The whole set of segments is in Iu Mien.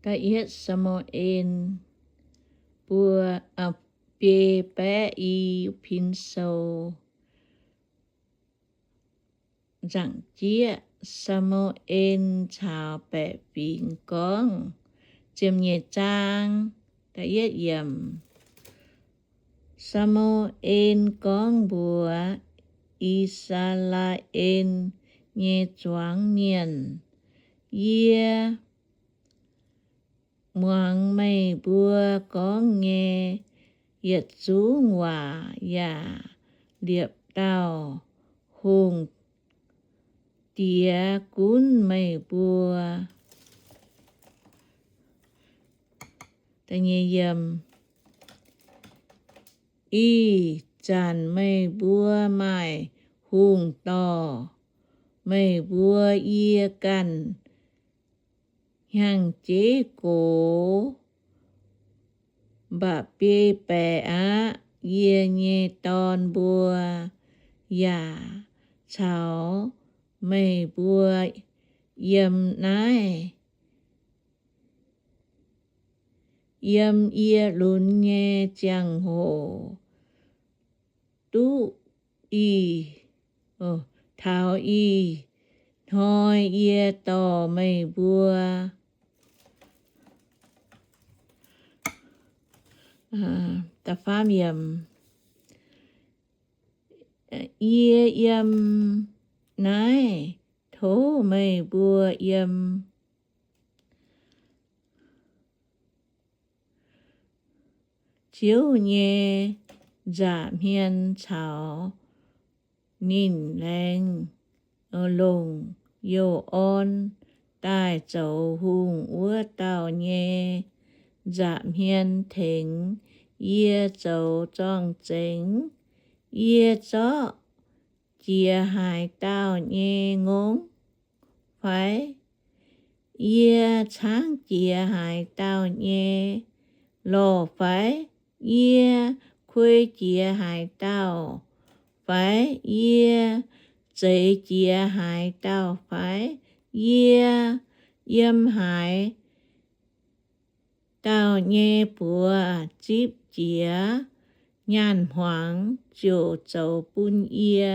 Da'yietv Saa^mu^en, mbuo, biei baeqv i pin sou. Nzaangc jieqv, Saa^mu^en caux baeqc fingx gorngv. Ziemh nyeic zaang, da'yietv yiemc. Saa^mu^en gorngv mbuox I^saa^laa^en nyei zuangx mienh, Yie muangx meih mbuo gorngv nyei yietc zungv waac yaac liepc dauh hungh diex gunv meih mbuo. Ih zanc meih mbuo maaih hungh dorh meih mbuo, yie ganh hnyangx jeiv gox, mv baac biei baeqc aqv. Yie nyei dorn mbuo yaac caux meih mbuo yiem naaiv. Yiem yie lunx nyei ziangh hoc duqv ih, taux ih hnoi yie dorh meih mbuo. Yie yiem naaiv, tov meih mbuo yiem Ziouv nyei nza'hmien caux ninh laengz longc youh orn daaih zoux hungh wuov dauh nyei nza'hmien tengx yie zoux zorng-zengx. Yie zorqv jiex haaix dauh nyei ngongh fai? Yie caangv jiex haaix dauh nyei lorh fai? Yie kuei jiex haaix dauh fai? Yie zeix jiex haaix dauh fai? Yie yiem haaix dauh nyei buoz zipv jiex, nyaanh hmuangx ziouc zoux bun yie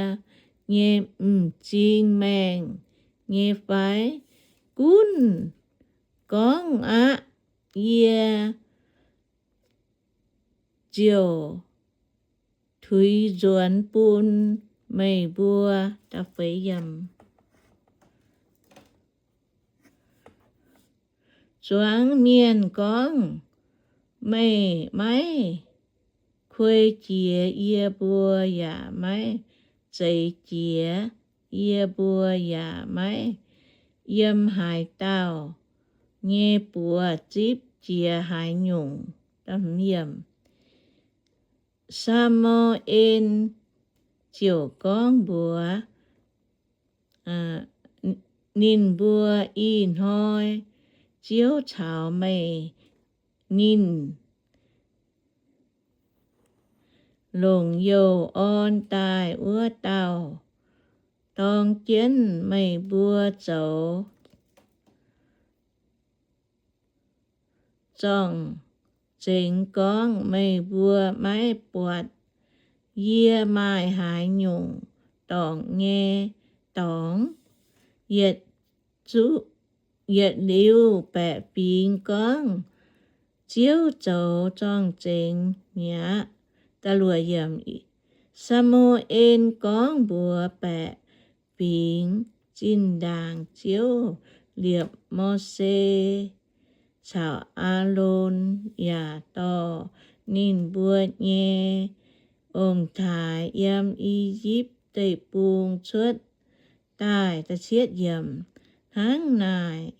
nyei m'zing maengh nyei fai? Gunv gorngv aqv. Yie ziouc tuix nzuonx bun meih mbuo. Zuangx mienh gorngv, Meih maiv kuei jiex yie mbuo yaac maiv zeix jiex yie mbuo yaac maiv yiem haaix dauh nyei buoz zipv jiex haaix nyungc. Saa^mu^en ziouc gorngv mbuox ninh mbuo, Ih hnoi Ziouv caux meih ninh longc youh orn daaih wuov dauh dorng jienv meih mbuo zoux zorng-zengx gorngv, Meih mbuo maiv buatc yie maaih haaix nyungc dorngc nyei dorngx? Yietc liuz baeqc fingx gorngv, Ziouv zoux zorng-zengx mi'aqv. Saa^mu^en gorngv mbuox baeqc fingx, Zinh ndaangc Ziouv liepc Mose caux Aalon yaac dorh ninh mbuo nyei ong-taaix yiem I^yipv Deic-Bung cuotv daaih. Hnangv naaic,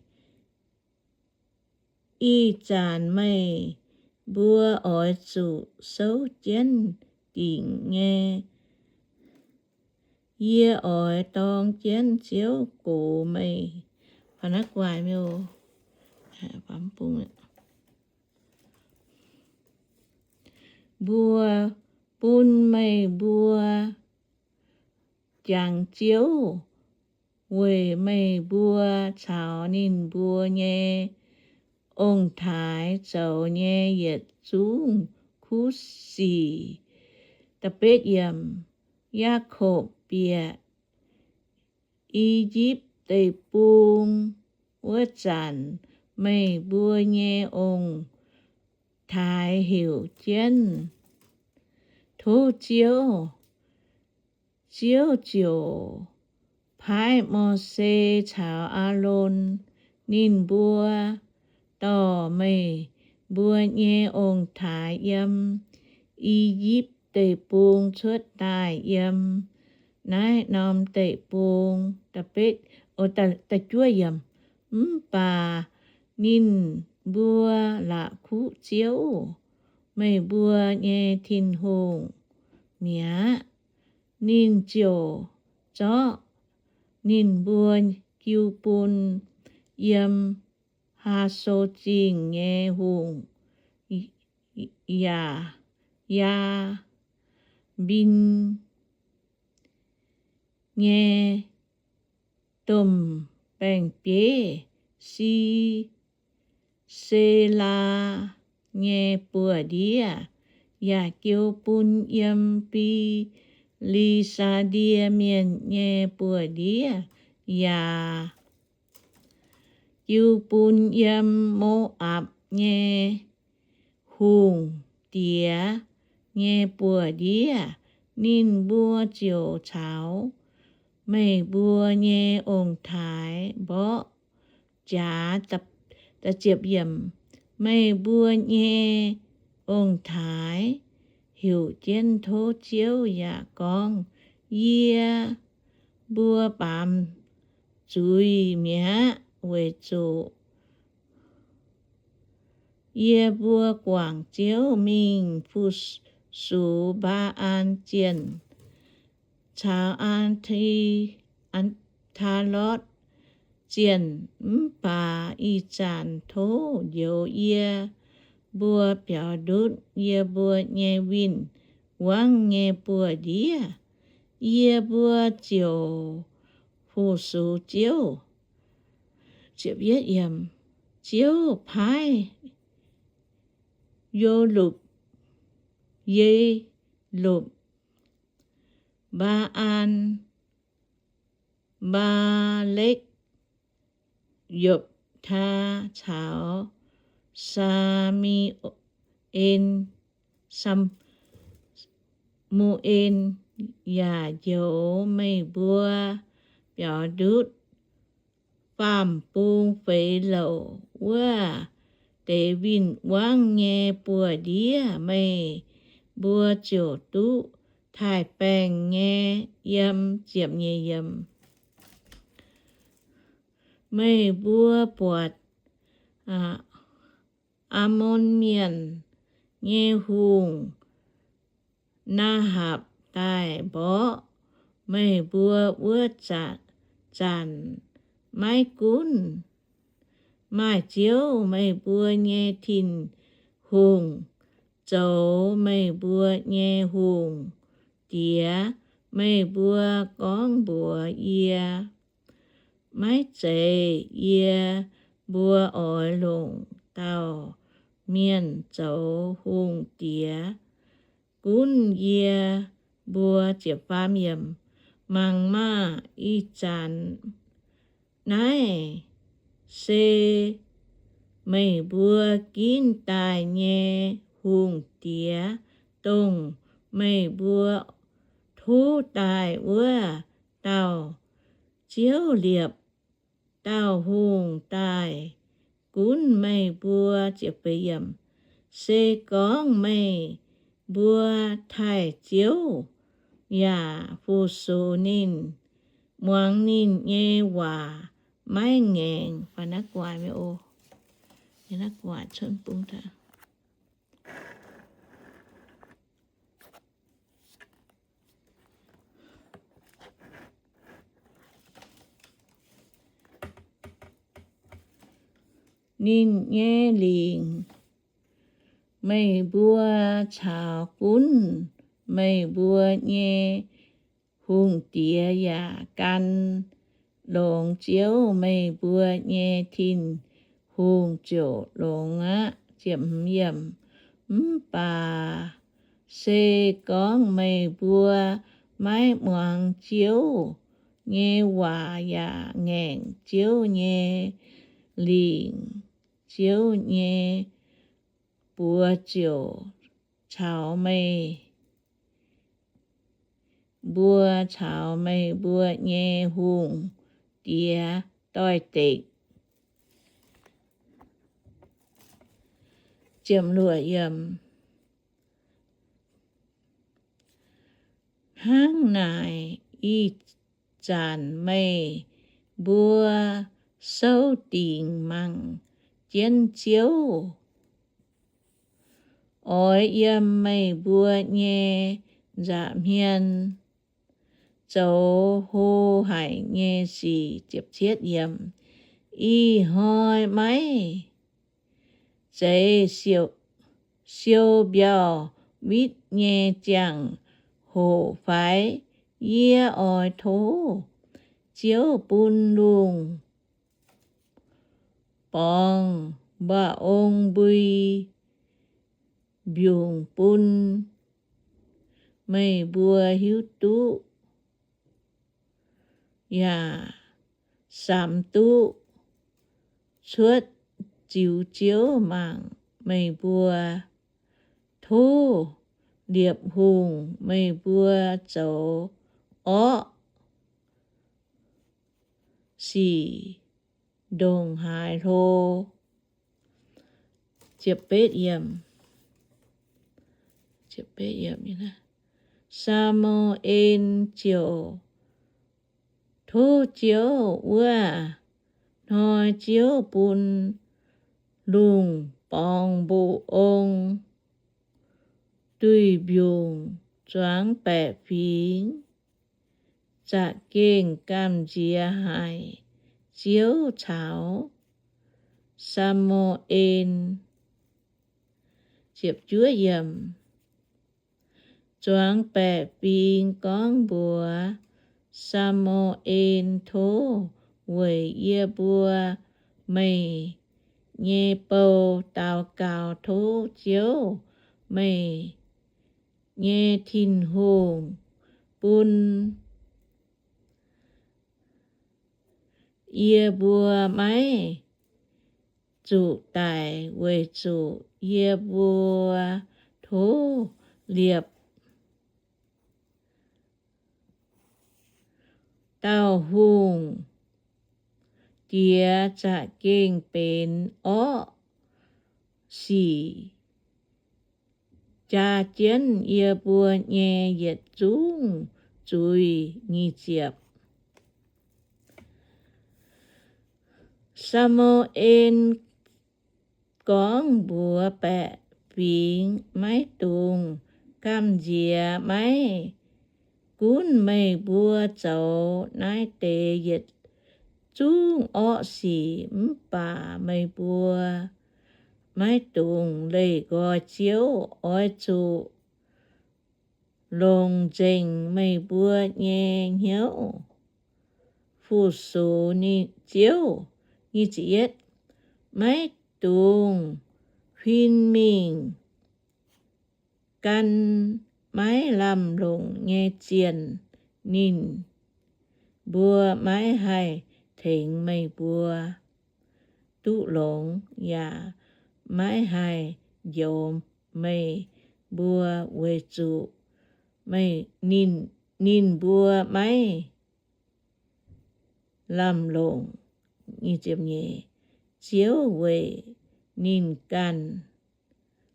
ih zanc meih mbuo oix zuqc souv jienv dingc nyei. Yie oix dorng jienv Ziouv gox meih. Mbuo bun meih mbuo jangx Ziouv weic meih mbuo caux ninh mbuo nyei ong-taaix zoux nyei yietc zungv kuv sic. Yaakopv bieqc I^yipv Deic-Bung wuov zanc, meih mbuo nyei ong-taaix heuc jienv tov Ziouv. Ziouv ziouc paaiv Mose caux Aalon. Ninh mbuo dorh meih mbuo nyei ong-taaix yiem I^yipv Deic-Bung cuotv daaih yiem naaiv norm deic-bung. Mv baac ninh mbuo la'kuqv Ziouv, meih mbuo nyei Tin-Hungh mi'aqv. Ninh ziouc zorqv ninh mbuo jiu bun yiem Haaso Zingh nyei hungh, yaac Yaa^mbin nyei domh baeng-bieiv, Si, Selaa nyei buoz-ndiev, yaac jiu bun yiem Fi^li^saa^die Mienh nyei buoz-ndiev, yaac jiu bun yiem Mo^apc nyei hungh diex nyei buoz-ndiev. Ninh mbuo ziouc caux meih mbuo nyei ong-taaix mborqv jaax. Meih mbuo nyei ong-taaix heuc jienv tov Ziouv yaac gorngv, Yie mbuo baamz zuiz mi'aqv, weic zuqc yie mbuo guangc Ziouv mingh fu-sux Mbaa^an Zienh caux Aa^ti, Aa^taa^lotv Zienh. Mv baac ih zanc tov njoux yie mbuo biaux ndutv yie mbuo nyei win-wangv nyei buoz-ndiev, yie mbuo ziouc fu-sux Ziouv. Ziouv paaiv Yo^lupc, Ye^lupc, Mbaa^an, Mbaa^lekv, Yopc^taa caux Saa^mu^en, Saa^mu^en, yaac njoux meih mbuo biaux ndutv faam-bung feix louc wuov deix win-wangv nyei buoz-ndiev. Meih mbuo ziouc duqv taaih-baengh nyei yiem ziepc nyeic yiemc. Meih mbuo buatc Aamon Mienh nyei hungh, Naa^hapc, daaih mborqv meih mbuo wuov zanc, maiv gunv maaih Ziouv, meih mbuo nyei Tin-Hungh, zoux meih mbuo nyei hungh diex. Meih mbuo gorngv mbuox yie, Maiv zeiz. Yie mbuo oix longc dauh mienh zoux hungh diex gunv yie mbuo. Mangc maah! Ih zanc naaiv se meih mbuo ginv daaih nyei hungh diex, dongh meih mbuo tov daaih wuov dauh. Ziouv liepc dauh hungh daaih gunv meih mbuo. Se gorngv meih mbuo taaih Ziouv yaac fu-sux ninh, muangx ninh nyei waac, maiv ngaengc ninh nyei lingc, meih mbuo caux gunv meih mbuo nyei hungh diex yaac gan longx Ziouv, meih mbuo nyei Tin-Hungh. hungh ziouc longx aqv. Mv baac se gorngv meih mbuo maiv muangx Ziouv nyei waac yaac ngaengc Ziouv nyei lingc, Ziouv nyei buoz ziouc caux meih mbuo caux meih mbuo nyei hungh diex doix-dekc. Hnangv naaic, ih zanc meih mbuo souv dingc mangc jienv Ziouv oix yiem meih mbuo nyei nza'hmien zoux hlo haic nyei sic. Ih hnoi maiv zeiz siou mbiauh witv nyei ziangh hoc fai? Yie oix tov Ziouv bun lungh borngz mba'ong mbui mbiungc bun meih mbuo hiuv duqv yaac samx duqv cuotv ziux Ziouv mangc meih mbuo. Tov Liepc Hungh meih mbuo zoux orqv sic ndongc haaix hlo. Saa^mu^en ziouc tov Ziouv. Wuov hnoi Ziouv bun lungh borngz mba'ong duih mbiungc zuangx baeqc fingx za'gengh gamh nziex haic Ziouv caux Saa^mu^en. Zuangx baeqc fingx gorngv mbuox Saa^mu^en, Tov weic yie mbuo meih nyei bou daux gaux tov Ziouv, meih nyei Tin-Hungh, bun yie mbuo maiv zuqc daic, weic zuqc yie mbuo tov liepc dauh hungh diex za'gengh benx orqv sic, jaa jienv yie mbuo nyei yietc zungv zuiz. Saa^mu^en gorngv mbuox baeqc fingx, Maiv dungx gamh nziex. Maiv gunv meih mbuo zoux naaiv deix yietc zungv orqv sic, mv baac meih mbuo maiv dungx leih nqoi Ziouv. Oix zuqc longc nzengc meih mbuo nyei hnyouv fu-sux Ziouv. Maiv dungx huin mingh gan maiv lamh longc nyei zienh. Ninh mbuo maiv haih tengx meih mbuo duqv longx, yaac maiv haih njoux meih mbuo, weic zuqc ninh mbuo maiv lamh longc Ziouv, weic ninh ganh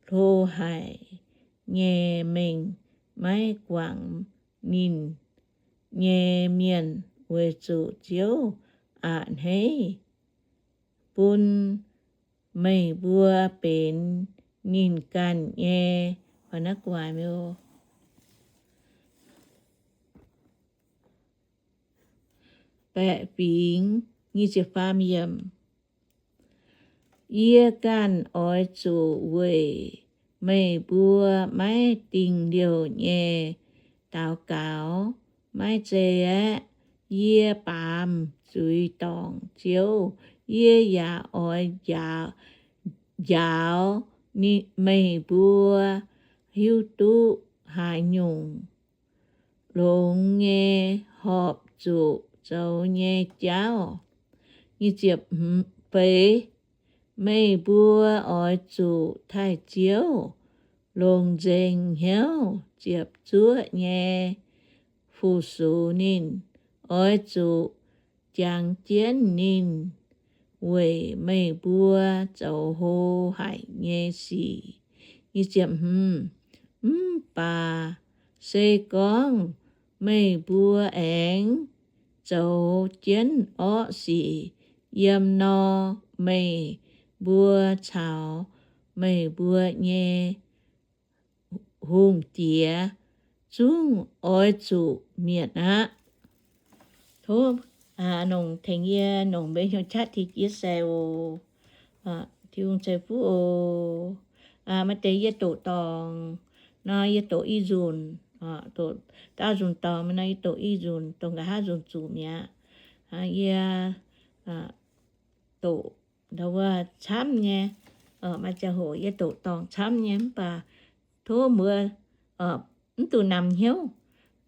hlo haic nyei mengh maiv guangc ninh nyei mienh, weic zuqc Ziouv a'hneiv bun meih mbuo benx ninh ganh nyei baeqc fingx. Yie ganh oix zuqc weic meih mbuo maiv dingh liouh nyei daux gaux, maiv zeiz aeqv? Yie baamz zuiz-dorngc Ziouv, Yie yaac oix njaaux meih mbuo hiuv duqv haaix nyungc longx nyei horpc zuqc zoux nyei jauv. Feix, meih mbuo oix zuqc taaih Ziouv, longc nzengc hnyouv ziepc zuoqv nyei fu-sux ninh. Oix zuqc jangx jienv ninh weic meih mbuo zoux hlo haic nyei sic. Mv baac se gorngv meih mbuo aengx zoux jienv orqv sic, yiem nor meih mbuo caux meih mbuo nyei hungh diex zungv oix zuqc mietc aqv. Tov longc tengx yie nongc mbuo hnyouv qaqv ti jiex sai oc. Tin-Hungh ceix fuqv oc. Maaih deix yie doqc dorngc nor, yie doqc i nzunc, doqc daauh nzunc dorngc nor, yie doqc i nzunc, doqc nqa'haav nzunc zuqc mi'aqv. Yie doqc ndau wuov camv nyei, maaih ziangh hoc yie doqc dorngc camv nyei, mv baac tov mbuo mv duqv namx hnyouv,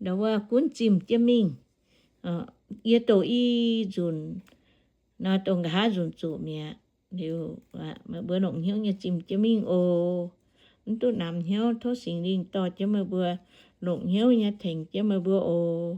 ndau wuov gunv zimh jienv mingh. Yie doqc i nzunc nor, doqc nqa'haav nzunc zuqc mi'aqv. Liuz, meih mbuo longc hnyouv nyei zimh jienv mingh oc. Mv duqv namx hnyouv, tov Singx Lingh dorh jienv meih mbuo longc hnyouv nyei tengx jienv meih mbuo oc.